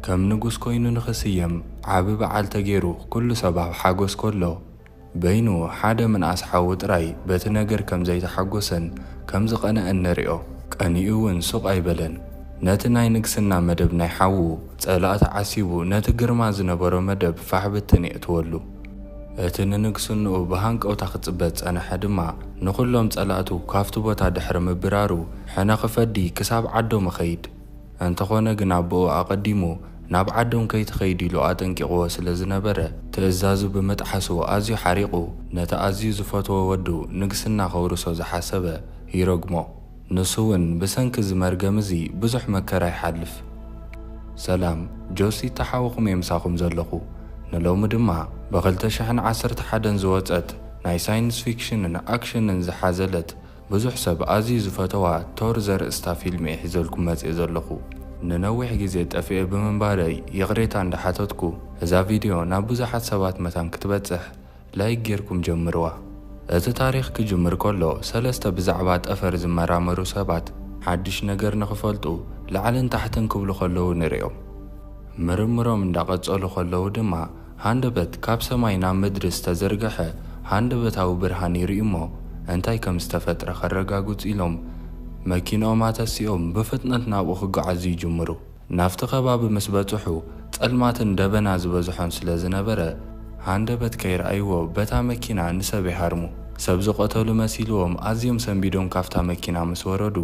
ከም ንጉስ ኮይኑ ንኽስየም ዓቢ በዓል ተገይሩ፣ ኩሉ ሰብ ኣብ ሓጎስ ከሎ፣ በይኑ ሓደ ምንኣስ ሓዉ ጥራይ በቲ ነገር ከም ዘይተሓጎሰን ከም ዝቐነአን ንሪኦ። ቀኒኡ እውን ሱቕ ኣይበለን። ነቲ ናይ ንግስና መደብ ናይ ሓዉ ጸላእቲ ዓሲቡ፣ ነቲ ግርማ ዝነበሮ መደብ ፋሕ ብትን የእትወሉ። እቲ ንንግስንኡ ብሃንቀውታ ክጽበ ዝጸንሐ ድማ፣ ንኹሎም ጸላእቱ ካብቲ ቦታ ድሕሪ ምብራሩ፣ ሕነ ክፈዲ ክሳብ ዓዶም እኸይድ። እንተኾነ ግን ኣቦኡ ኣቐዲሙ ናብ ዓዶም ከይትኸይድ ኢሉ ኣጠንቂቕዎ ስለ ዝነበረ፣ ትእዛዙ ብምጥሓሱ ኣዝዩ ሓሪቑ፣ ነቲ ኣዝዩ ዝፈትዎ ወዱ ንግስና ከውርሶ ዝሓሰበ ይረግሞ። ንሱ እውን ብሰንኪ እዚ መርገም እዚ ብዙሕ መከራ ይሓልፍ። ሰላም፣ ጆሲ ተሓውኹም እየ ምሳኹም ዘለኹ። ንሎሚ ድማ ብኽልተ ሽሕን ዓሰርተ ሓደን ዝወጸት ናይ ሳይንስ ፊክሽንን ኣክሽንን ዝሓዘለት ብዙሕ ሰብ ኣዝዩ ዝፈተዋ ቶር ዘርእስታ ፊልም እየ ሒዘልኩም መጽየ ዘለኹ። ንነዊሕ ግዜ ጠፊኤ ብምንባረይ ይቕሬታ እንዳሓተትኩ፣ እዛ ቪድዮ ናብ ብዙሓት ሰባት መታን ክትበጽሕ ላይክ ጌርኩም ጀምርዋ። እቲ ታሪኽ ክጅምር ከሎ፣ ሰለስተ ብዛዕባ ጠፈር ዝመራመሩ ሰባት ሓድሽ ነገር ንኽፈልጡ ላዕልን ታሕትን ክብሉ ከለዉ ንሪኦም። ምርምሮም እንዳቐጸሉ ከለዉ ድማ፣ ሃንደበት ካብ ሰማይ ናብ ምድሪ ዝተዘርግሐ ሃንደበታዊ ብርሃን ይርእዩ እሞ፣ እንታይ ከም ዝተፈጥረ ከረጋግጹ ኢሎም፣ መኪንኦም ኣተሲኦም ብፍጥነት ናብኡ ክጓዓዙ ይጅምሩ። ናብቲ ከባቢ ምስ በጽሑ፣ ጸልማትን ደበና ዝበዝሖን ስለ ዝነበረ፣ ሃንደበት ከይረኣይዎ በታ መኪና ንሰብ ይሃርሙ። ሰብ ዝቐተሉ መሲልዎም ኣዝዮም ሰንቢዶም ካብታ መኪና ምስ ወረዱ፣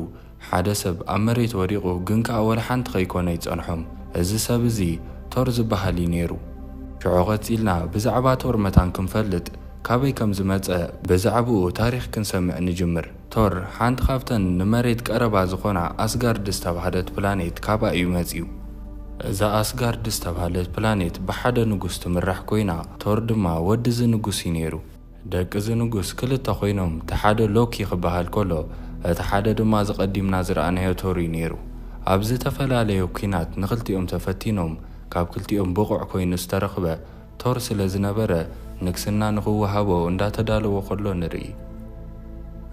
ሓደ ሰብ ኣብ መሬት ወዲቑ፣ ግን ከኣ ወላ ሓንቲ ከይኮነ ይጸንሖም። እዚ ሰብ እዚ ቶር ዝበሃል እዩ ነይሩ። ሽዑ ቀጺልና ብዛዕባ ቶር መታን ክንፈልጥ፣ ካበይ ከም ዝመጸ፣ ብዛዕባኡ ታሪኽ ክንሰምዕ ንጅምር። ቶር ሓንቲ ካብተን ንመሬት ቀረባ ዝኾና ኣስጋርድ ዝተባህለት ፕላኔት ካብኣ እዩ መጺኡ። እዛ ኣስጋርድ ዝተባህለት ፕላኔት ብሓደ ንጉስ ትምራሕ ኮይና፣ ቶር ድማ ወዲ እዚ ንጉስ እዩ ነይሩ። ደቂ እዚ ንጉስ ክልተ ኮይኖም፣ እቲ ሓደ ሎኪ ክበሃል ከሎ፣ እቲ ሓደ ድማ ዝቐዲምና ዝረኣናዮ ቶር እዩ ነይሩ። ኣብ ዝተፈላለየ ኲናት ንክልቲኦም ተፈቲኖም፣ ካብ ክልቲኦም ብቑዕ ኮይኑ ዝተረኽበ ቶር ስለ ዝነበረ፣ ንግስና ንኽወሃቦ እንዳተዳለወ ከሎ ንርኢ።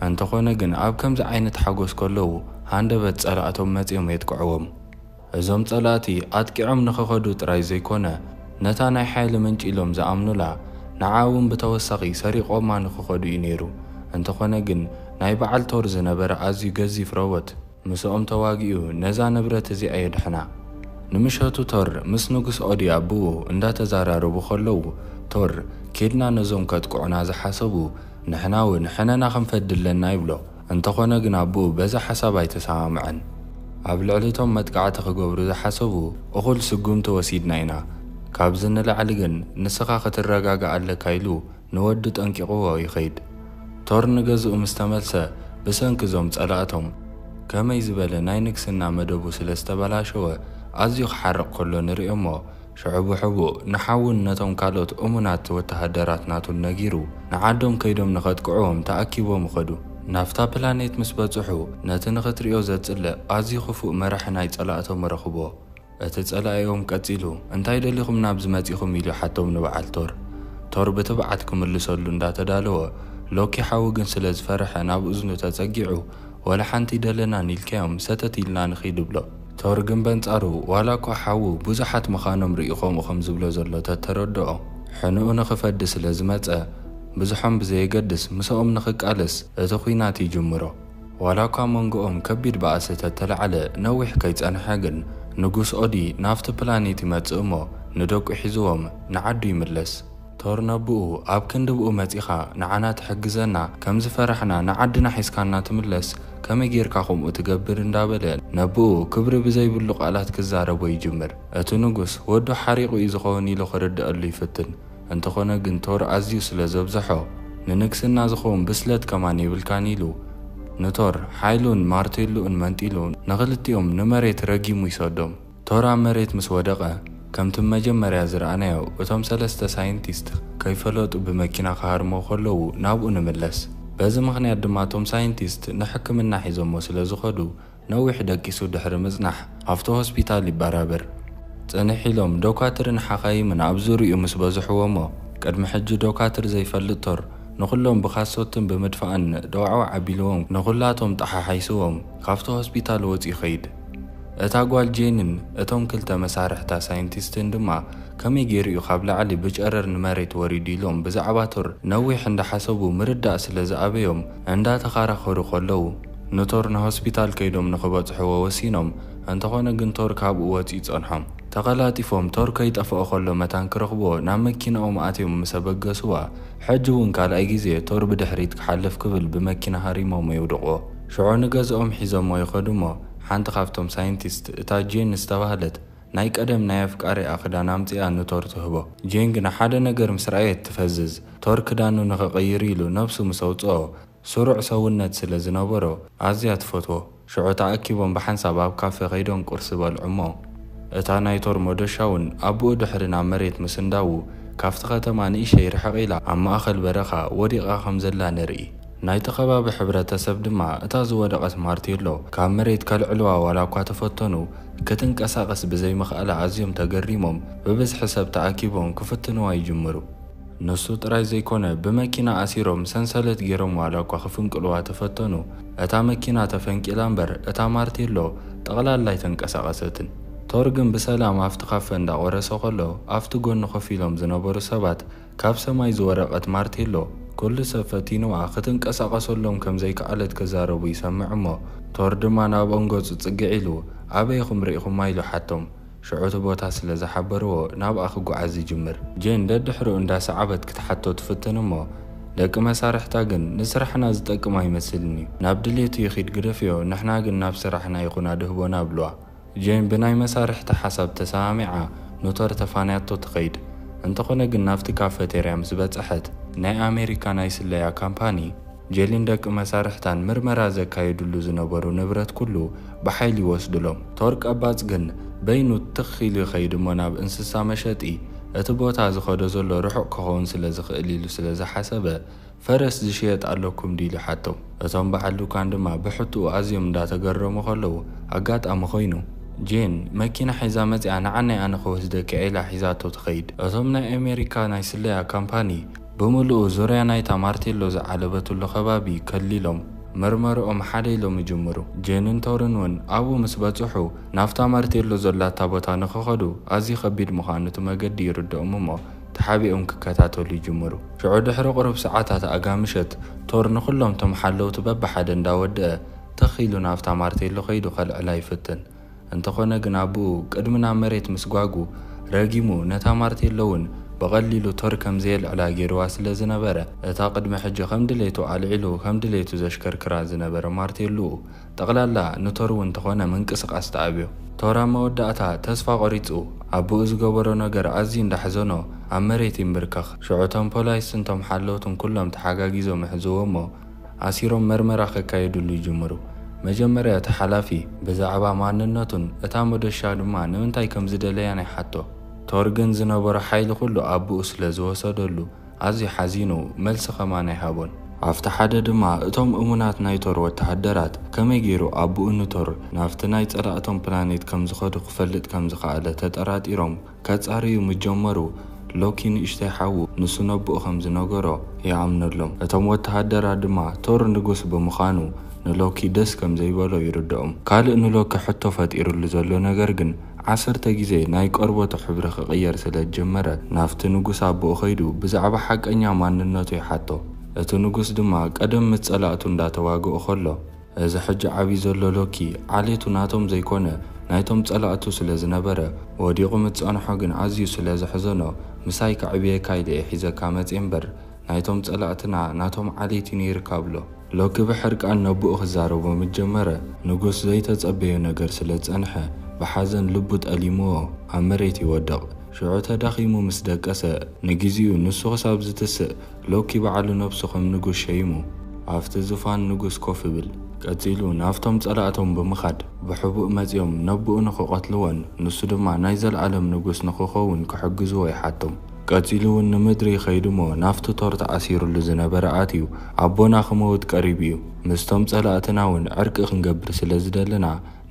እንተኾነ ግን፣ ኣብ ከምዚ ዓይነት ሓጎስ ከለዉ፣ ሃንደበት ጸላእቶም መጺኦም የጥቅዕዎም። እዞም ጸላእቲ ኣጥቂዖም ንኽኸዱ ጥራይ ዘይኮነ፣ ነታ ናይ ሓይሊ ምንጪ ኢሎም ዝኣምኑላ፣ ንዓ እውን ብተወሳኺ ሰሪቖማ ንኽኸዱ እዩ ነይሩ። እንተኾነ ግን፣ ናይ በዓል ቶር ዝነበረ ኣዝዩ ገዚፍ ሮቦት፣ ምስኦም ተዋጊኡ ነዛ ንብረት እዚኣ የድሕና። ንምሸቱ ቶር ምስ ንጉስ ኦዲ ኣቦኡ እንዳተዛራረቡ ከለዉ፣ ቶር፣ "ኬድና ነዞም ከጥቅዑና ዝሓሰቡ፣ ንሕና እውን ሕነና ክንፈዲ ኣለና" ይብሎ። እንተኾነ ግን ኣቦኡ በዛ ሓሳብ ኣይተሰማምዐን። ኣብ ልዕሊ እቶም መጥቃዕቲ ክገብሩ ዝሓሰቡ እኹል ስጉምቲ ወሲድና ኢና። ካብዚ ንላዕሊ ግን ንስኻ ክትረጋጋእ ኣለካ ኢሉ ንወዱ ጠንቂቕዎ ይኸይድ። ቶር ንገዝኡ ምስ ተመልሰ፣ ብሰንኪ እዞም ጸላእቶም ከመይ ዝበለ ናይ ንግስና መደቡ ስለ ዝተበላሸወ፣ ኣዝዩ ክሓርቕ ከሎ ንርእዮ እሞ፣ ሽዑ ብሕቡእ ንሓውን ነቶም ካልኦት እሙናት ወተሃደራት ናቱን ነጊሩ፣ ንዓዶም ከይዶም ንኸጥቅዕዎም ተኣኪቦም ይኸዱ። ናብታ ፕላኔት ምስ በጽሑ፣ ነቲ ንኽትርእዮ ዘጽልእ ኣዝዩ ክፉእ መራሒ ናይ ጸላእቶም ረኽብዎ። እቲ ጸላኢኦም ቀጺሉ፣ "እንታይ ደሊኹም ናብዚ መጺኹም?" ኢሉ ሓቶም ንበዓል ቶር። ቶር ብትብዓት ክምልሰሉ እንዳተዳለወ፣ ሎኪ ሓዉ ግን ስለ ዝፈርሐ ናብ እዝኑ ተጸጊዑ፣ "ዋላ ሓንቲ ኣይደለናን ኢልካዮም፣ ሰተት ኢልና ንኺድ" ይብሎ። ቶር ግን በንጻሩ፣ ዋላ እኳ ሓዉ ብዙሓት ምዃኖም ርእዩ ከምኡ ከም ዝብሎ ዘሎ ተተረድኦ፣ ሕንኡ ንኽፈዲ ስለ ዝመጸ፣ ብዙሖም ብዘየገድስ ምስኦም ንኽቃለስ እቲ ኲናት ይጅምሮ። ዋላ እኳ መንጎኦም ከቢድ ባእሲ ተተላዕለ፣ ነዊሕ ከይጸንሐ ግን ንጉስ ኦዲ ናብቲ ፕላኔት ይመጽእ እሞ፣ ንደቁ ሒዝዎም ንዓዱ ይምለስ። ቶር ነብኡ፣ "ኣብ ክንዲ ብኡ መጺኻ ንዓና ትሕግዘና፣ ከም ዝፈራሕና ንዓድና ሒዝካና ትምለስ፣ ከመይ ጌርካ ከምኡ ትገብር?" እንዳበለ ነብኡ ክብሪ ብዘይብሉ ቃላት ክዛረቦ ይጅምር። እቲ ንጉስ ወዱ ሓሪቑ እዩ ዝኸውን ኢሉ ክርድኣሉ ይፍትን። እንተኾነ ግን ቶር ኣዝዩ ስለ ዘብዝሖ፣ ንንግስና ዝኸውን ብስለት ከማን የብልካን ኢሉ፣ ንቶር ሓይሉን ማርቴሉኡን መንጢሉ ንኽልቲኦም ንመሬት ረጊሙ ይሰዶም። ቶር ኣብ መሬት ምስ ወደቐ፣ ከምቲ መጀመርያ ዝረኣናዮ፣ እቶም ሰለስተ ሳይንቲስት ከይፈለጡ ብመኪና ክሃርሞ ከለዉ ናብኡ ንምለስ። በዚ ምኽንያት ድማ እቶም ሳይንቲስት ንሕክምና ሒዞሞ ስለ ዝኸዱ፣ ነዊሕ ደቂሱ ድሕሪ ምጽናሕ፣ ኣብቲ ሆስፒታል ይበራበር። ጽንሕ ኢሎም ዶካትርን ሓኻይምን ኣብ ዙርያኡ ምስ በዝሕዎ እሞ፣ ቅድሚ ሕጂ ዶካትር ዘይፈልጥ ቶር፣ ንኹሎም ብኻሶትን ብምድፋእን ደዋዕዋዕ ኣቢልዎም፣ ንኹላቶም ጠሓሓይስዎም፣ ካብቲ ሆስፒታል ወጺኡ ይኸይድ። እታ ጓል ጄንን እቶም ክልተ መሳርሕታ ሳይንቲስትን ድማ ከመይ ገይሩ እዩ ካብ ላዕሊ ብጨረር ንመሬት ወሪዱ ኢሎም ብዛዕባ ቶር ነዊሕ እንዳሓሰቡ ምርዳእ ስለ ዝኣበዮም እንዳተኻራኸሩ ከለዉ ንቶር ንሆስፒታል ከይዶም ንኽበጽሕዎ ወሲኖም። እንተኾነ ግን ቶር ካብኡ ወጺኡ ጸንሖም። ተቐላጢፎም ቶር ከይጠፍኦ ከሎ መታን ክረኽብዎ ናብ መኪናኦም ኣትዮም ምስ ኣበገስዋ፣ ሕጂ እውን ካልኣይ ግዜ ቶር ብድሕሪት ክሓልፍ ክብል ብመኪና ሃሪሞሞ የውድቕዎ። ሽዑ ንገዝኦም ሒዞሞ ይኸዱ እሞ ሓንቲ ካብቶም ሳይንቲስት እታ ጄን ዝተባህለት ናይ ቀደም ናይ ኣፍቃሪኣ ክዳን ኣምጺኣ ንቶር ትህቦ። ጄን ግና ሓደ ነገር ምስ ረኣየት ትፈዝዝ። ቶር ክዳኑ ንኽቕይር ኢሉ ነብሱ ምስ ኣውጽኦ ስሩዕ ሰውነት ስለ ዝነበሮ ኣዝያ ትፈትዎ። ሽዑ ተኣኪቦም ብሓንሳብ ኣብ ካፈ ከይዶም ቁርሲ በልዑ እሞ እታ ናይ ቶር መዶሻ እውን ኣቦኡ ድሕሪ ናብ መሬት ምስንዳዉ ካብቲ ከተማ ንእሸይ ርሕቕ ኢላ ኣብ ማእኸል በረኻ ወዲቓ ከም ዘላ ንርኢ። ናይቲ ከባቢ ሕብረተሰብ ድማ እታ ዝወደቐት ማርቴሎ ካብ መሬት ከልዕልዋ ዋላ እኳ ተፈተኑ፣ ክትንቀሳቐስ ብዘይምኽኣላ ኣዝዮም ተገሪሞም ብብዝሒ ሰብ ተኣኪቦም ክፍትንዋ ይጅምሩ። ንሱ ጥራይ ዘይኮነ ብመኪና ኣሲሮም ሰንሰለት ገይሮም ዋላ እኳ ክፍንቅልዋ ተፈተኑ፣ እታ መኪና ተፈንቂላ እምበር እታ ማርቴሎ ጠቕላላ ኣይተንቀሳቐሰትን። ቶር ግን ብሰላም ኣብቲ ካፈ እንዳቆረሰ ከሎ ኣብቲ ጎኑ ኮፍ ኢሎም ዝነበሩ ሰባት ካብ ሰማይ ዝወረቐት ማርቴሎ ኩሉ ሰብ ፈቲንዋ ክትንቀሳቐሰሎም ከም ዘይከኣለት ክዛረቡ ይሰምዕ እሞ ቶር ድማ ናብኦም ገጹ ጽግዕ ኢሉ ኣበይኹም ርኢኹማ ኢሉ ሓቶም። ሽዑ እቲ ቦታ ስለ ዝሓበርዎ ናብኣ ክጓዓዝ ይጅምር። ጄን ደድሕሪኡ እንዳሰዓበት ክትሓቶ ትፍትን እሞ ደቂ መሳርሕታ ግን ንስራሕና ዝጠቅም ኣይመስልን እዩ፣ ናብ ድሌቱ ይኺድ ግደፍዮ፣ ንሕና ግን ናብ ስራሕና ይኹን ኣድህቦና ብልዋ። ጄን ብናይ መሳርሕቲ ሓሳብ ተሰማሚዓ ንቶር ተፋንያቶ ትኸይድ። እንተኾነ ግን ናብቲ ካፈቴርያ ምስ በጽሐት ናይ ኣሜሪካ ናይ ስለያ ካምፓኒ ጄልን ደቂ መሳርሕታን ምርመራ ዘካየድሉ ዝነበሩ ንብረት ኩሉ ብሓይሊ ይወስድሎም። ቶር ቀባጽ ግን በይኑ ትኽ ኢሉ ይኸይድ እሞ ናብ እንስሳ መሸጢ እቲ ቦታ ዝኸዶ ዘሎ ርሑቕ ክኸውን ስለ ዝኽእል ኢሉ ስለ ዝሓሰበ ፈረስ ዝሽየጥ ኣለኩም ድዩ ኢሉ ሓቶም። እቶም በዓል ዱካን ድማ ብሕትኡ ኣዝዮም እንዳተገረሙ ከለዉ ኣጋጣሚ ኮይኑ ጄን መኪና ሒዛ መጺኣ ንዓናይ ኣነ ክወስደኪ ኢላ ሒዛቶ ትኸይድ። እቶም ናይ ኣሜሪካ ናይ ስለያ ካምፓኒ ብምሉኡ ዙርያ ናይታ ማርቴሎ ዝዓለበትሉ ከባቢ ከሊሎም መርመርኦም ሓደ ኢሎም ይጅምሩ። ጄንን ቶርን እውን ኣብኡ ምስ በጽሑ ናብታ ማርቴሎ ዘላታ ቦታ ንኽኸዱ ኣዝዩ ከቢድ ምዃኑ እቲ መገዲ ይርድኦም እሞ ተሓቢኦም ክከታተሉ ይጅምሩ። ሽዑ ድሕሪ ቁሩብ ሰዓታት ኣጋ ምሸት ቶር ንኹሎም እቶም ሓለውቲ በብሓደ እንዳወደአ ትኽ ኢሉ ናብታ ማርቴሎ ከይዱ ከልዕላ ይፍትን። እንተኾነ ግን ኣቦኡ ቅድሚ ናብ መሬት ምስጓጉ ረጊሙ ነታ ማርቴሎ እውን ብቐሊሉ ቶር ከም ዘየልዕላ ገይርዋ ስለ ዝነበረ እታ ቅድሚ ሕጂ ከም ድሌቱ ኣልዒሉ ከም ድሌቱ ዘሽከርክራ ዝነበረ ማርቴሎኡ ጠቕላላ ንቶር እውን እንተኾነ ምንቅስቓስ ተኣብዮ። ቶር ኣብ መወዳእታ ተስፋ ቆሪጹ ኣቦኡ ዝገበሮ ነገር ኣዝዩ እንዳሕዘኖ ኣብ መሬት ይንብርከኽ። ሽዑ እቶም ፖላይስን እቶም ሓለውትን ኩሎም ተሓጋጊዞም ይሕዝዎ እሞ ኣሲሮም መርመራ ከካየድሉ ይጅምሩ። መጀመርያ እቲ ሓላፊ ብዛዕባ ማንነቱን እታ መዶሻ ድማ ንምንታይ ከም ዝደለያን ይሓቶ። ቶር ግን ዝነበሮ ሓይሊ ኩሉ ኣቦኡ ስለ ዝወሰደሉ ኣዝዩ ሓዚኑ መልሲ ከማን ኣይሃቦን። ኣብቲ ሓደ ድማ እቶም እሙናት ናይ ቶር ወተሃደራት ከመይ ገይሩ ኣቦኡ ንቶር ናብቲ ናይ ጸላእቶም ፕላኔት ከም ዝኸዱ ክፈልጥ ከም ዝኸኣለ ተጠራጢሮም ከጻርዩ ምስ ጀመሩ ሎኪ ንእሽተይ ሓዉ ንሱ ነቦኡ ከም ዝነገሮ ይኣምነሎም። እቶም ወተሃደራት ድማ ቶር ንጉስ ብምዃኑ ንሎኪ ደስ ከም ዘይበሎ ይርድኦም። ካልእ ንሎኪ ሕቶ ፈጢሩሉ ዘሎ ነገር ግን ዓሰርተ ግዜ ናይ ቆርበቱ ሕብሪ ክቕየር ስለ ዝጀመረ ናብቲ ንጉስ ኣቦኡ ከይዱ ብዛዕባ ሓቀኛ ማንነቱ ይሓቶ። እቲ ንጉስ ድማ ቀደም ምስ ጸላእቱ እንዳተዋግኦ ከሎ እዚ ሕጂ ዓብዩ ዘሎ ሎኪ ዓሌቱ ናቶም ዘይኮነ ናይቶም ጸላእቱ ስለ ዝነበረ ወዲቑ ምስ ጸንሖ ግን ኣዝዩ ስለ ዘሕዘኖ ምሳይ ከዕብየካ ኢለ እየ ሒዘካ መጽየ እምበር ናይቶም ጸላእትና ናቶም ዓሌት እዩ ነይርካ ብሎ። ሎኪ ብሕርቃን ነቦኡ ክዛረቦ ምስ ጀመረ ንጉስ ዘይተጸበዮ ነገር ስለ ዝጸንሐ ብሓዘን ልቡ ጠሊምዎ ኣብ መሬት ይወድቕ። ሽዑ ተዳኺሙ ምስ ደቀሰ ንግዜኡ ንሱ ክሳብ ዝትስእ ሎኪ ባዕሉ ነብሱ ከም ንጉስ ሸይሙ ኣብቲ ዙፋን ንጉስ ኮፍ ይብል። ቀጺሉ ናብቶም ጸላእቶም ብምኻድ ብሕቡእ መጺኦም ነቦኡ ንኽቐትልዎን ንሱ ድማ ናይ ዘለኣለም ንጉስ ንኽኸውን ክሕግዝዎ ይሓቶም። ቀጺሉ እውን ንምድሪ ይኸይድ እሞ ናብቲ ቶር ተኣሲሩሉ ዝነበረ ኣትዩ ኣቦና ክመውት ቀሪቡ እዩ። ምስቶም ጸላእትና እውን ዕርቂ ክንገብር ስለ ዝደለና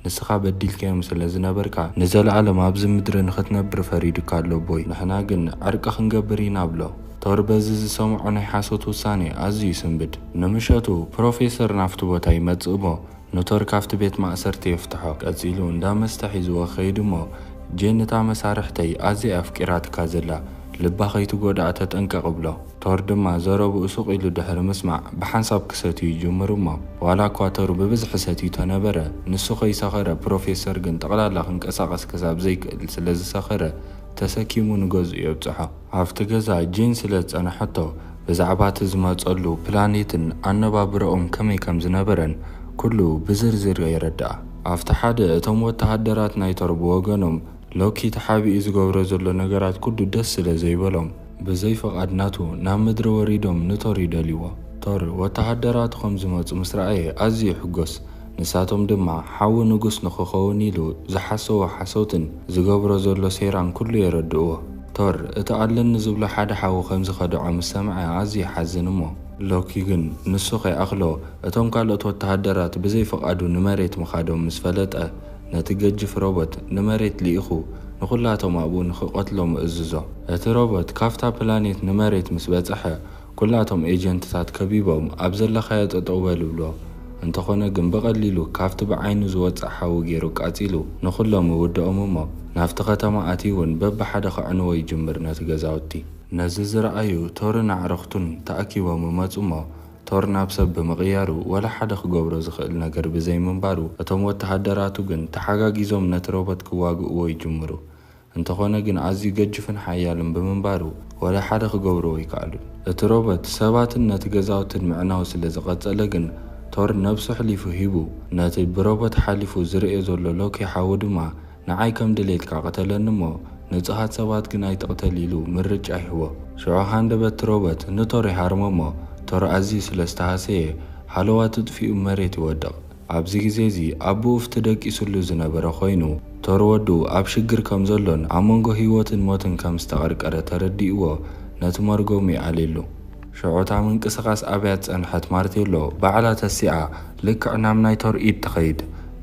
ንስኻ በዲልካዮም ስለ ዝነበርካ ንዘለኣለም ኣብዚ ምድሪ ንኽትነብር ፈሪዱካ ኣሎ ኣቦይ። ንሕና ግን ዕርቂ ክንገብር ኢና ብሎ። ቶር በዚ ዝሰምዖ ናይ ሓሶት ውሳኔ ኣዝዩ ይስንብድ። ንምሸቱ ፕሮፌሰር ናብቲ ቦታ ይመጽእ እሞ ንቶር ካብቲ ቤት ማእሰርቲ የፍትሖ። ቀጺሉ እንዳ መስተ ሒዝዎ ኸይዱ እሞ፣ ጄን፣ እታ መሳርሕተይ ኣዝያ ኣፍቂራትካ ዘላ፣ ልባ ኸይትጎድኣ ተጠንቀቕ፣ እብሎ። ቶር ድማ ዘረብኡ ሱቕ ኢሉ ድሕሪ ምስማዕ ብሓንሳብ ክሰትዩ ይጅምሩ እሞ፣ ዋላ እኳ ቶር ብብዝሒ ሰትዩ ተነበረ፣ ንሱ ኸይሰኸረ ፕሮፌሰር ግን ጠቕላላ ክንቀሳቐስ ክሳብ ዘይክእል ስለ ዝሰኸረ ተሰኪሙ ንገዝኡ የብጽሖ። ኣብቲ ገዛ ጄን ስለ ዝጸንሐቶ ብዛዕባ እቲ ዝመጸሉ ፕላኔትን ኣነባብረኦም ከመይ ከም ዝነበረን ኩሉ ብዝርዝር የረድኣ። ኣብቲ ሓደ እቶም ወተሃደራት ናይ ቶር ብወገኖም ሎኪ ተሓቢኡ ዝገብሮ ዘሎ ነገራት ኩሉ ደስ ስለ ዘይበሎም ብዘይ ፍቓድ ናቱ ናብ ምድሪ ወሪዶም ንቶር ይደልይዎ። ቶር ወተሃደራቱ ከም ዝመጹ ምስ ረኣየ ኣዝዩ ይሕጎስ። ንሳቶም ድማ ሓዊ ንጉስ ንኽኸውን ኢሉ ዝሓሰቦ ሓሶትን ዝገብሮ ዘሎ ሴራን ኩሉ የረድእዎ። ቶር እቲ ኣለኒ ዝብሎ ሓደ ሓዊ ከም ዝኸድዖ ምስ ሰምዐ ኣዝዩ ይሓዝን እሞ፣ ሎኪ ግን ንሱ ከይኣኽሎ እቶም ካልኦት ወተሃደራት ብዘይ ፍቓዱ ንመሬት ምኻዶም ምስ ፈለጠ፣ ነቲ ገጅፍ ሮቦት ንመሬት ልኢኹ ንኹላቶም ኣብኡ ንኽቐትሎም እዝዞ። እቲ ሮቦት ካብታ ፕላኔት ንመሬት ምስ በጽሐ፣ ኩላቶም ኤጀንትታት ከቢቦም ኣብ ዘለኻዮ ጠጠው በል ይብሎ። እንተኾነ ግን ብቐሊሉ ካብቲ ብዓይኑ ዝወጽእ ሓዊ ገይሩ ቃጺሉ ንኹሎም ይውድኦም እሞ ናብቲ ከተማ ኣትዩ እውን በብሓደ ከዕንዎ ይጅምር ነቲ ገዛውቲ። ነዚ ዝረኣዩ ቶርን ኣዕርኽቱን ተኣኪቦም ይመጹ እሞ ቶር ናብ ሰብ ብምቕያሩ ወላ ሓደ ክገብሮ ዝኽእል ነገር ብዘይምንባሩ እቶም ወተሃደራቱ ግን ተሓጋጊዞም ነቲ ሮቦት ክዋግእዎ ይጅምሩ። እንተኾነ ግን ኣዝዩ ገጅፍን ሓያልን ብምንባሩ ወላ ሓደ ክገብርዎ ኣይከኣሉን። እቲ ሮቦት ሰባትን ነቲ ገዛውትን ምዕናው ስለ ዝቐጸለ ግን ቶር ነብሱ ኣሕሊፉ ሂቡ ነቲ ብሮቦት ሓሊፉ ዝርእዮ ዘሎ ሎኪ ሓዊ ድማ ንዓይ ከም ድሌትካ ቅተለኒ እሞ ንጹሃት ሰባት ግን ኣይትቕተል ኢሉ ምርጫ ይህቦ። ሽዑ ሃንደበት ሮቦት ንቶር ይሃርሞ እሞ ቶር ኣዝዩ ስለ ዝተሃሰየ ሃለዋቱ ጥፊኡ መሬት ይወድቕ። ኣብዚ ግዜ እዚ ኣቦኡ ኣብቲ ደቂሱሉ ዝነበረ ኮይኑ ቶር ወዱ ኣብ ሽግር ከም ዘሎን ኣብ መንጎ ህይወትን ሞትን ከም ዝተቐርቀረ ተረዲእዎ ነቲ መርገሙ ይኣልየሉ። ሽዑ እታ ምንቅስቓስ ኣብያ ዝጸንሐት ማርቴሎ ባዕላ ተሲኣ ልክዕ ናብ ናይ ቶር ኢድ ትኸይድ።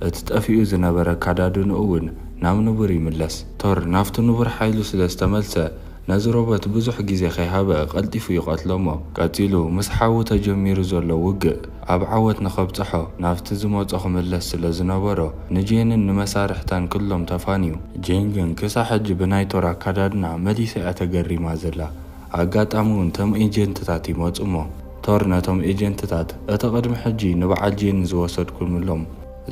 እቲ ጠፊኡ ዝነበረ ኣከዳድንኡ እውን ናብ ንቡር ይምለስ። ቶር ናብቲ ንቡር ሓይሉ ስለ ዝተመልሰ ነዚ ሮቦት ብዙሕ ግዜ ከይሃበ ቀልጢፉ ይቐትሎ እሞ ቀጺሉ ምስ ሓዊ ተጀሚሩ ዘሎ ውግእ ኣብ ዓወት ንኸብጽሖ ናብቲ ዝመጾ ክምለስ ስለ ዝነበሮ ንጄንን ንመሳርሕታን ኩሎም ተፋንዩ። ጄን ግን ክሳብ ሕጂ ብናይ ቶር ኣከዳድና መሊሳ እያ ተገሪማ ዘላ። ኣጋጣሚ እውን እቶም ኤጀንትታት ይመጹ እሞ ቶር ነቶም ኤጀንትታት እቲ ቅድሚ ሕጂ ንበዓል ጄን ዝወሰድኩምሎም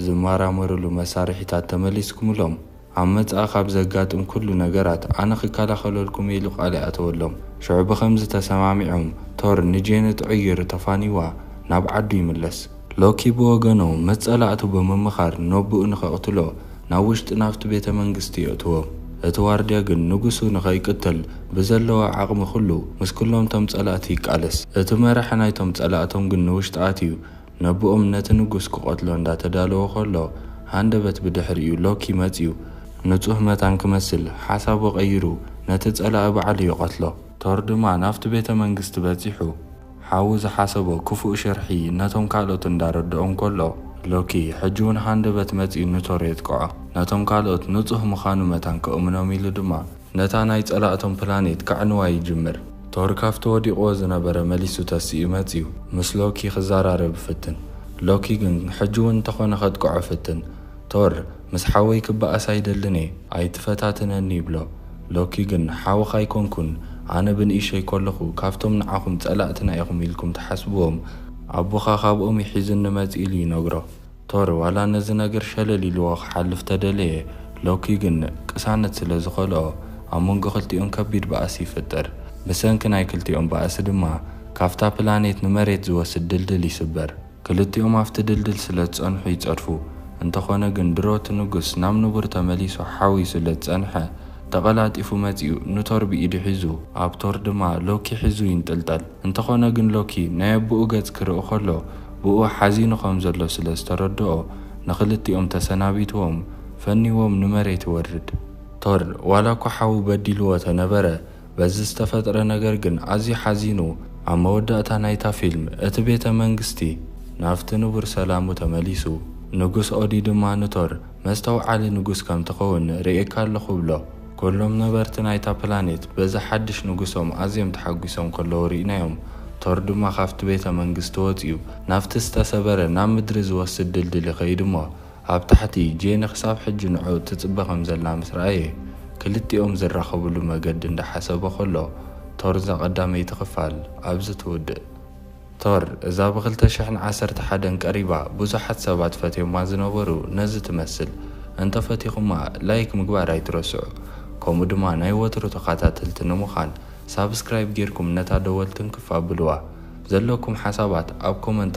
ዝመራመርሉ መሳርሒታት ተመሊስኩምሎም ኣብ መጻኢ ካብ ዘጋጥም ኩሉ ነገራት ኣነ ክከላኸለልኩም ኢሉ ቃል ይኣተወሎም። ሽዑ ብኸምዚ ተሰማሚዖም ቶር ንጄን ጥዑይ ገይሩ ተፋንይዋ ናብ ዓዱ ይምለስ። ሎኪ ብወገኑ ምስ ጸላእቱ ብምምኻር ነቦኡ ንኸቕትሎ ናብ ውሽጢ ናብቲ ቤተ መንግስቲ የእትዎም። እቲ ዋርድያ ግን ንጉሱ ንኸይቅተል ብዘለዎ ዓቕሚ ኩሉ ምስ ኩሎም እቶም ጸላእቲ ይቃለስ። እቲ መራሒ ናይቶም ጸላእቶም ግን ንውሽጢ ኣትዩ ነቦኦም ነቲ ንጉስ ክቐትሎ እንዳተዳለወ ከሎ ሃንደበት ብድሕሪኡ ሎኪ መጺኡ ንጹህ መታን ክመስል ሓሳቡ ቀይሩ ነቲ ጸላኢ ባዕሉ ይቐትሎ። ቶር ድማ ናብቲ ቤተ መንግስቲ በጺሑ ሓዊ ዝሓሰቦ ክፉእ ሽርሒ ነቶም ካልኦት እንዳረድኦም ከሎ ሎኪ ሕጂ እውን ሃንደበት መጺኡ ንቶር የጥቅዖ። ነቶም ካልኦት ንጹህ ምዃኑ መታን ከእምኖም ኢሉ ድማ ነታ ናይ ጸላእቶም ፕላኔት ከዕንዋ ይጅምር። ቶር ካብቲ ወዲቕዎ ዝነበረ መሊሱ ተሲኡ መጺኡ ምስ ሎኪ ክዘራረብ ይፍትን። ሎኪ ግን ሕጂ እውን እንተኾነ ከጥቅዖ ይፍትን። ቶር ምስ ሓወይ ክበኣስ ኣይደልን እየ፣ ኣይትፈታትነኒ ይብሎ። ሎኪ ግን ሓውኻ ኣይኮንኩን፣ ኣነ ብንእሸይ ከለኹ ካብቶም ንዓኹም ጸላእትና ኢኹም ኢልኩም ትሓስብዎም ኣቦኻ ካብኦም ይሒዝኒ መጺኡ ኢሉ ይነግሮ። ቶር ዋላ ነዚ ነገር ሸለል ኢልዎ ክሓልፍ ተደለየ፣ ሎኪ ግን ቅሳነት ስለ ዝኸልኦ ኣብ መንጎ ክልቲኦም ከቢድ ባእሲ ይፍጠር። ብሰንኪ ናይ ክልቲኦም ባእሲ ድማ ካብታ ፕላኔት ንመሬት ዝወስድ ድልድል ይስበር። ክልቲኦም ኣብቲ ድልድል ስለ ዝጸንሑ ይጸድፉ። እንተኾነ ግን ድሮ እቲ ንጉስ ናብ ንቡር ተመሊሱ ሓዊ ስለ ዝጸንሐ ተቐላጢፉ መጺኡ ንቶር ብኢዱ ሒዙ ኣብ ቶር ድማ ሎኪ ሒዙ ይንጥልጠል። እንተኾነ ግን ሎኪ ናይ ኣቦኡ ገጽ ክርኢ ከሎ ብኡ ሓዚኑ ከም ዘሎ ስለ ዝተረድኦ ንኽልቲኦም ተሰናቢትዎም ፈኒዎም ንመሬት ይወርድ። ቶር ዋላ እኳ ሓዊ በዲልዎ ተነበረ በዚ ዝተፈጥረ ነገር ግን ኣዝዩ ሓዚኑ ኣብ መወዳእታ ናይታ ፊልም እቲ ቤተ መንግስቲ ናብቲ ንቡር ሰላሙ ተመሊሱ። ንጉስ ኦዲ ድማ ንቶር መስተውዓሊ ንጉስ ከም ትኸውን ርእየካ ኣለኹ ብሎ። ኩሎም ነበርቲ ናይታ ፕላኔት በዚ ሓድሽ ንጉሶም ኣዝዮም ተሓጒሶም ከለዉ ርኢናዮም። ቶር ድማ ካብቲ ቤተ መንግስቲ ወፂኡ ናብቲ ዝተሰበረ ናብ ምድሪ ዝወስድ ድልድል ይኸይድ እሞ፣ ኣብ ታሕቲ ጄኒ ክሳብ ሕጂ ንዕኡ ትፅበ ከም ዘላ ምስ ረኣየ፣ ክልቲኦም ዝራኸብሉ መገዲ እንዳሓሰበ ከሎ፣ ቶር እዛ ቀዳመይቲ ክፋል ኣብዚ ትውድእ። ቶር እዛ ብ ክልተ ሽሕን ዓሰርተ ሓደን ቀሪባ ብዙሓት ሰባት ፈትዮማ ዝነበሩ ነዚ ትመስል። እንተፈቲኹማ ላይክ ምግባር ኣይትረስዑ። ከምኡ ድማ ናይ ወትሩ ተኸታተልቲ ንምዃን ሳብስክራይብ ጌርኩም ነታ ደወል ትንክፍ ኣብልዋ። ዘለኩም ሓሳባት ኣብ ኮመንት